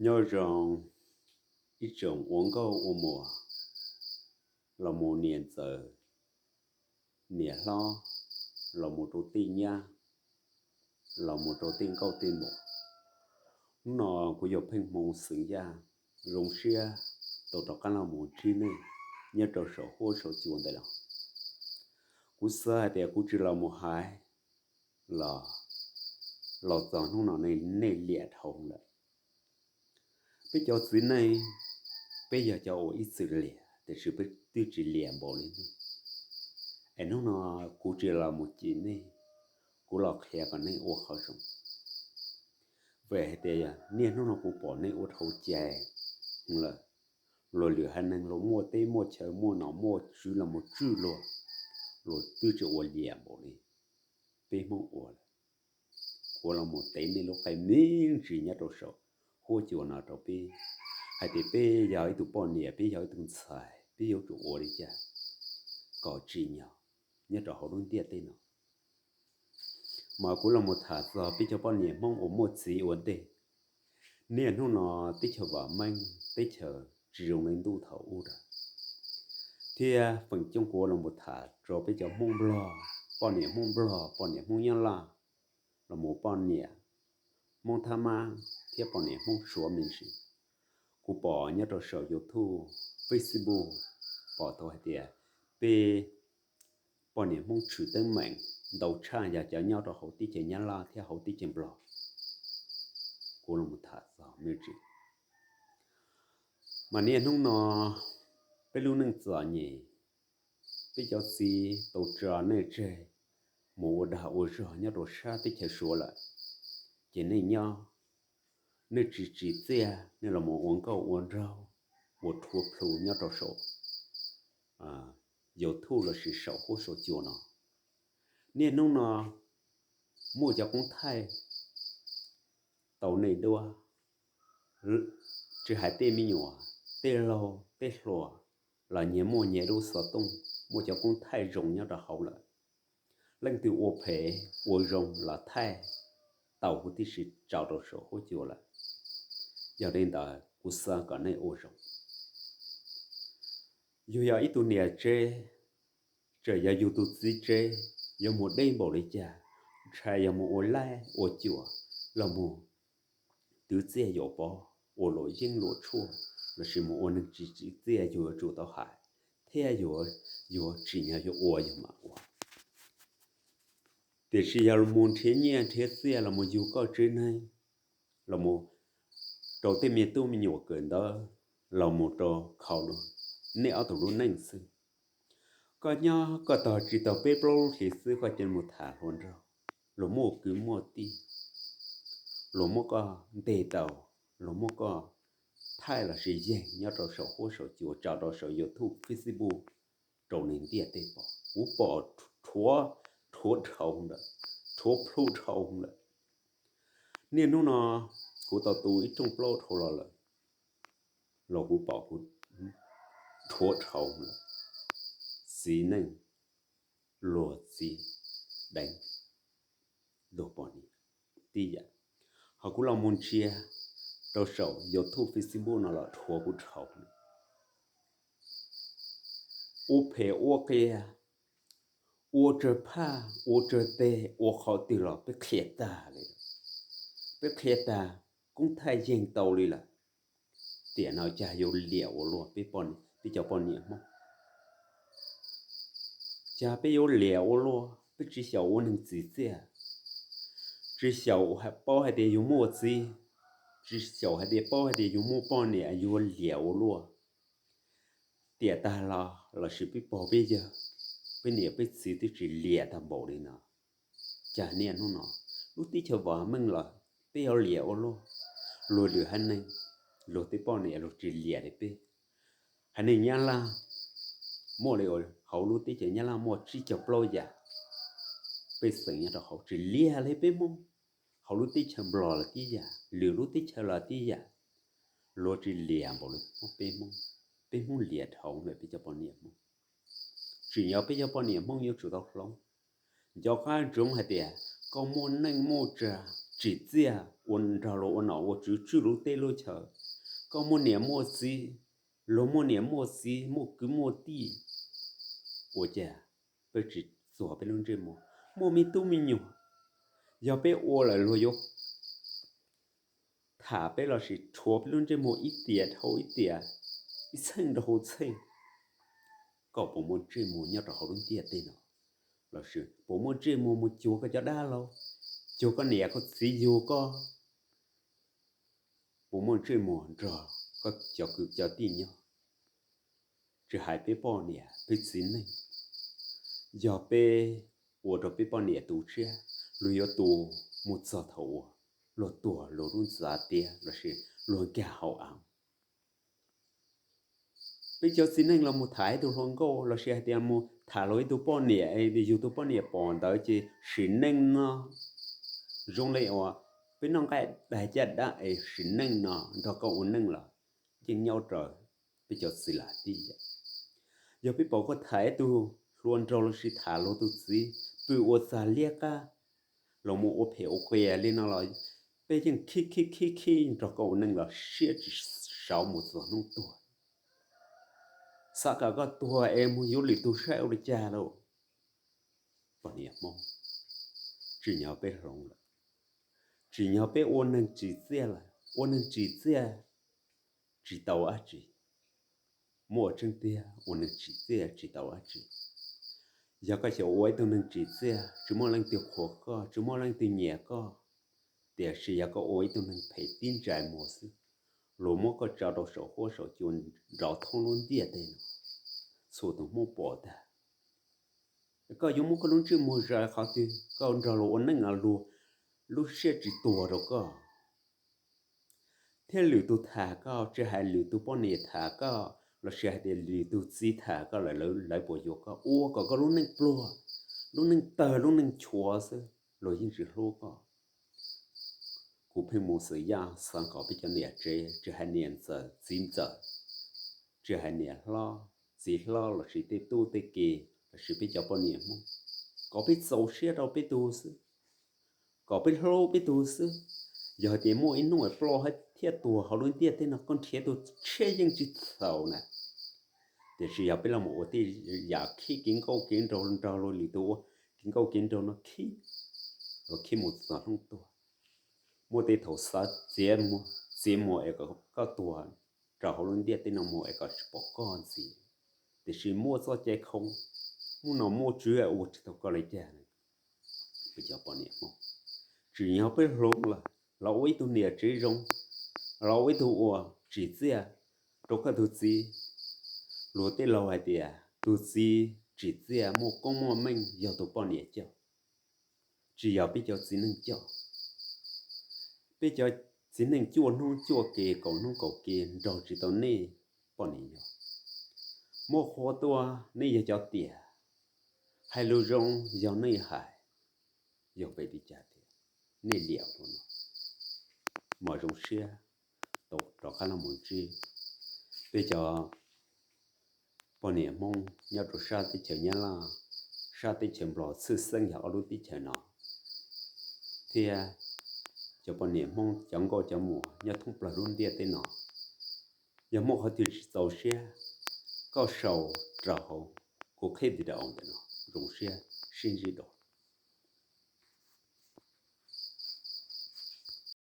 Nyob zoo ib tsoom ua nkauj ua muam, los mus niam ntxawm niam hlob, los mus rau tej nyab, los mus rau tej nkauj tej muam. Hnub no kuv yog Pheej Hmoo xeem Yaj, zoo siab tau rov qab los mus ntsib nej nyob rau saum huab saum cua ntawm no. Kuv xav hais tias kuv tsis los mus hais los, los txog hnub no nej liam dhau lawm. Peb cov txiv neej, peb yog cov uas ib txwm liam tiam sis peb twb tsis liam npaum li nej. Es hnub no kuv tsis los mus cem nej, kuv los qhia kom nej ua qhov zoo. Vim hais tias niaj hnub no kuv pom nej ua dhau cai lawm. Luag lwm haiv neeg luag muaj teb muaj chaw muaj nom muaj tswv los mus tswj luag, luag twb tsis ua liam npaum li peb Hmoob ua lawm. Kuv los mus tev nej lub qe me ntsis nyob rau saum huab cua no rau peb hais tias peb yog ib tug poj niam, peb yog ib tug ntxhais, peb yuav tsum ua li cas kom tsim nyog nyob rau hauv lub ntiaj teb no. Mas kuv los mus tham txog peb cov poj niam Hmoob uas muaj txiv ua ntej. Niaj hnub no teb chaws vam meej, teb chaws tsis zoo li ntuj thaum ub lawm, thiab feem coob kuv los mus tham rau peb cov Hmoob Nplog, poj niam Hmoob Nplog, poj niam Hmoob Nyab Laj, los mus poj niam Hmoob Thab Mab thiab poj niam Hmoob Suav me ntsis. Kuv pom nyob rau saum YouTube, Facebook, pom tau hais tias peb poj niam Hmoob tshwm teeb meem ntau tshaj yog cov nyob rau hauv teb chaws Nyab Laj thiab hauv teb chaws Nplog. Kuv los mus tham txog me ntsis. Mas niaj hnub no peb lub neej txom nyem, peb cov txiv tau tso nej tseg mus ua dag ua zog nyob rau sab teb chaws Suav lawm, ces nej nyob, nej tsis tsim txiaj, nej los mus ua nkauj ua nraug, ua rhuav plhu nyob rau saum YouTube lossis saum huab saum cua no. Niaj hnub no muaj cov koob thaij tau nej duab, tsis hais tej me nyuam, tej laug tej hluas los nyias muaj nyias lub xov tooj, muaj cov koob thaij zoo nyob rau hauv lawm. Leej twg ua phem ua zoo los thaij tau huv tib si tso rau saum huab cua lawm. Yog li ntawd kuv xav kom nej ua zoo. Yus yog ib tug niam tsev, tseem yog yus tus txiv tsev, yuav mus deb npaum li cas, ntshai yog mus ua laib ua cuam los mus twv txiaj yuam pov, ua luam yeeb luam tshuaj, lossis mus ua neeg tsis tsim txiaj, yus yuav tsum tau hais thiab yuav tsim nyog yuav ua yus mam ua. Tiam sis yog mus nrhiav nyiaj nrhiav txiaj los mus yug koj tsev neeg, los mus rau tej me tub me nyuam kawm ntawv, los mus rau khaus nej ob tug lub neej xwb. Koj nyob koj tog tsis tau peb plaub lub hlis xwb koj cia li mus tham hluas nraug, luag muaj kwv muaj tij, luag muab koj ntes tau, luag muab koj thaij lossis yeeg nyob rau saum huab saum cua tso rau saum YouTube, Facebook rau neeg ntiaj teb pom. Kuv pom rhuav, rhuav dhau lawm, rhuav plhu dhau lawm. Niaj hnub no kuv tau tu ib rooj plaub dhau los lawm, los kuv pom kuv rhuav dhau lawm. Txiv neej luag txiv deev luag poj niam tib yam. Ho kuv los mus ntsia rau saum YouTube, Facebook no los rhuav kuv dhau lawm. Ua phem ua qias, ua tsawg phaj ua tsawg teg, ua qhov twg los peb qhia tag li lawm. Peb qhia tag, koob thaij yeeg tau li lawm. Tiam no cas yuav liam ua luaj peb, peb cov poj niam Hmoob? Cas peb yuav liam ua luaj? Peb tsis xyaum ua neeg tsim txiaj, tsis xyaum paub hais tias yus muaj txiv, tsis xyaum hais tias paub hais tias yus muaj poj niam, yuav liam ua luaj. Tiam tag los lossis peb pog peb yawg, peb niam peb txiv twb tsis liam tag npaum li no. Cas niaj hnub no lub teb chaws vam meej los peb yuav liam ua luaj? Luag lwm haiv neeg, luag tej poj niam luag tsis liam li peb. Haiv neeg Nyab Laj muaj li, hauv lub teb chaws Nyab Laj muaj tsib caug plaub yam, pej xeem nyob rau hauv tsis liam li peb Hmoob. Hauv lub teb chaws Nplog los tib yam, lwm lub teb chaws los tib yam, luag tsis liam npaum li peb Hmoob. Peb Hmoob liam dhau lawm peb cov poj niam Hmoob. Tsim nyog peb cov poj niam Hmoob yuav tsum tau hloov. Nco qab ntsoov hais tias koj muaj neej muaj tsa, tsim txiaj ua nrog luag ua nom ua tswv tswj lub teb lub chaw. Koj muaj niam muaj txiv, luag muaj niam muaj txiv, muaj kwv muaj tij, ua cas peb tsis txuag peb lub ntsej muag? Muaj me tub me nyuam, yog peb ua lawm luag yuav tham peb lossis rhuav peb lub ntsej muag ib tiam dhau ib tiam, ib txheej dhau txheej. Koj puas muaj ntsej muag nyob rau hauv lub ntiaj teb no? Lossis puas muaj ntsej muag mus cuag koj cov dab laug, cuag koj niam koj txiv yug koj? Puas muaj ntsej muag nrog koj cov kwv cov tij nyob? Tsis hais peb poj niam peb txiv neej, yog peb ua rau peb poj niam tu siab, luag yuav tu mus txog thaum uas luag tuag luag lub ntxa tiab lossis luag nkag hauv av. Peb cov txiv neej los mus tham ib tug hluas nkauj lossis hais tias mus tham luag ib tug poj niam, yus tus poj niam pom ntawd ces sim neej no zoo li uas peb noj nqaij dag caj dab es sim neej no nrog koj ua neej los yeej nyob raws peb cov txiv lam tij. Yog peb pom koj tham ib tug hluas nraug lossis tham luag tus txiv pw ua txag liab qab los mus ua phem ua qias li no los peb yeej khib khib khib khib nrog koj ua neej los siab tsis sauv mus txog hnub tuag. Xav kom koj tuag es mus yuav lwm tus saib ua li cas lauj. Poj niam Hmoob, tsim nyog peb hloov lawm, tsim nyog peb ua neeg tsim txiaj lawm, ua neeg tsim txiaj tsis tau dab tsi. Muaj tseeb tiag, ua neeg tsim txiaj tsis tau dab tsi. Yog koj xyaum ua ib tug neeg tsim txiaj tsis muaj leej twg qhuas koj, tsis muaj leej twg nyiam koj, tiam sis yog koj ua ib tug neeg phem tib ntsais muag xwb, luag muab koj tso rau saum huab saum cua nrov thoob lub ntiaj teb no, txhua tus Hmoob pom tag. Koj yuav muab koj lub ntsej muag zais qhov twg? Koj nrog luag ua neej no luag lub siab tsis tuag rau koj, thiab lwm tus tham koj, tsis hais lwm tus poj niam tham koj lossis hais tias lwm tus txiv tham koj lawm, lawv puas yuav koj? Ua kom koj lub neej pluag, lub neej tawg lub neej chuav xwb, luag yeej tsis hlub koj. Kuv pheej mus xwm yaj xav kom peb cov niam tsev, tsis hais niam ntxawm txiv ntxawm, tsis hais niam hlob txiv hlob lossis tej tub tej ki lossis peb cov poj niam Hmoob, kom peb txaus siab rau peb tug xwb, kom peb hlub peb tug xwb. Yog hais tias muaj ib hnub ploj thiab tuag hauv lub ntiaj teb no koj nrhiav tus tshiab yeej tsis txhaum na. Tiam sis yog peb los mus ua tej yam khib kev nkauj kev nraug nrog luag lwm tus ua kev nkauj kev nraug no khib, luag khib mus txog hnub tuag. Muaj tej thaum xav txiav muag, txiav muag es kom koj tuag rau hauv lub ntiaj teb no mus es kom tsis pom koj ntxiv. Tiam sis muaj txoj cai khoo, muaj nom muaj tswv ua tsis tau koj li cas. Peb cov poj niam Hmoob, tsim nyog peb hloov lawm, los ua ib tug niam tsev zoo, los ua ib tug uas tsim txiaj rau koj tus txiv. Luag tej laug hais tias tus txiv tsim txiaj muaj koob muaj meej yog tus poj niam coj, tsis yog peb cov txiv neej coj. Peb cov txiv neej cuaj hnub cuaj ke, kaum hnub kaum ke nrog tsis tau nej poj niam yog. Muab qhuab tuaj nej yog cov tiam, hais lus zoo yog nej hais, yog vim li cas tias nej liam ua luaj no. Mas zoo siab tau rov qab los mus ntsib peb cov poj niam Hmoob nyob rau sab teb chaws Nyab Laj, sab teb chaws Nplog, tshwj xeeb yog ob lub teb chaws no, thiab cov poj niam Hmoob cov nkauj cov muam nyob thoob plaws lub ntiaj teb no. Yog muaj qhov twg tsis txaus siab, koj sau rau hauv kuv qhib video ntawm no, zoo siab sib ntsib dua.